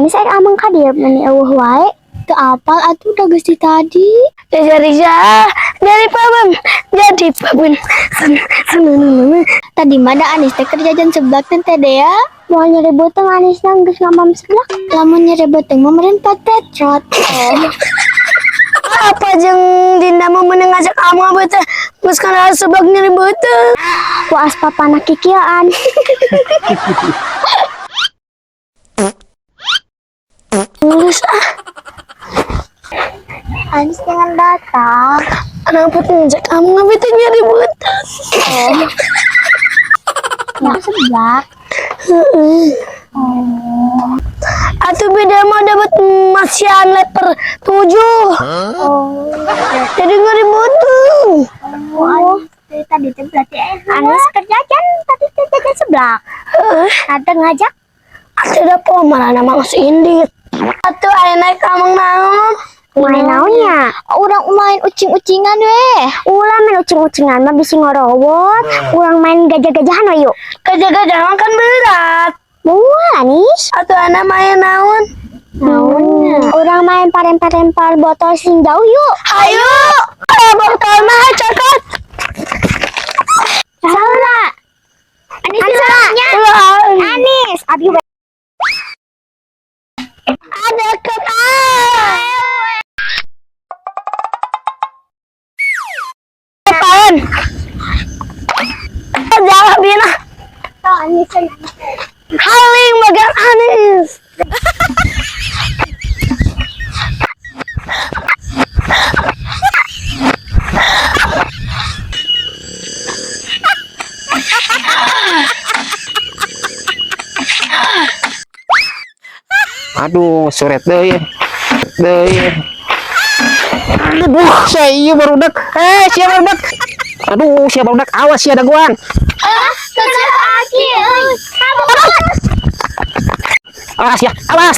Anis arek ameng ka dieu meni euweuh wae. Teu apal atuh, da geus ti tadi. Jadi ja, jadi babon, jadi babon. Tadi mah da Anis teh keur jajan seblak teh, Teh Dea. Moal nyeri beuteung Anisna geus ngamam seblak. Lamun nyeri beuteung mah meureun patetrot. Oh. Apa jeung Dinda mah meunang ngajak kamu apa teh? Geus kana seblak nyeri beuteung. Waas papana kikieuan. Geus ah, Anis jangan datang. Kenapa tuh ngajak kamu apa teh nyeri beuteung? Oh. Mau seblak. Heeh. Oh. Atuh beda mah dapat masian leper 7. Oh. Jadi nyeri beuteung. Oh, Anis teh tadi teh berarti Anis keur jajan tadi teh jajan seblak. Heeh. Tante ngajak. Atuh da po marana mah geus indit. Atuh aya naik ameng naon? Main naonnya? Urang main ucing-ucingan weh. Ulah main ucing-ucingan mah bisi ngorowot. Urang main gajah-gajahan we yuk. Gajah-gajahan kan berat. Moal, Anis. Atuh ana main naon? Naonnya? Urang main parempar-lempar botol sing jauh yuk. Hayu. Eh, botol mah cokot. Salah. Anis salahnya. Anis, abi we. Ada ah. Apaan? Jangan bina. Oh, Anis. Haling bagian Anis. Aduh, suret deui. Deui. Aduh, saya iya barudak. Eh, sia barudak. Aduh, sia barudak, awas sia dagoan. Awas ya, awas.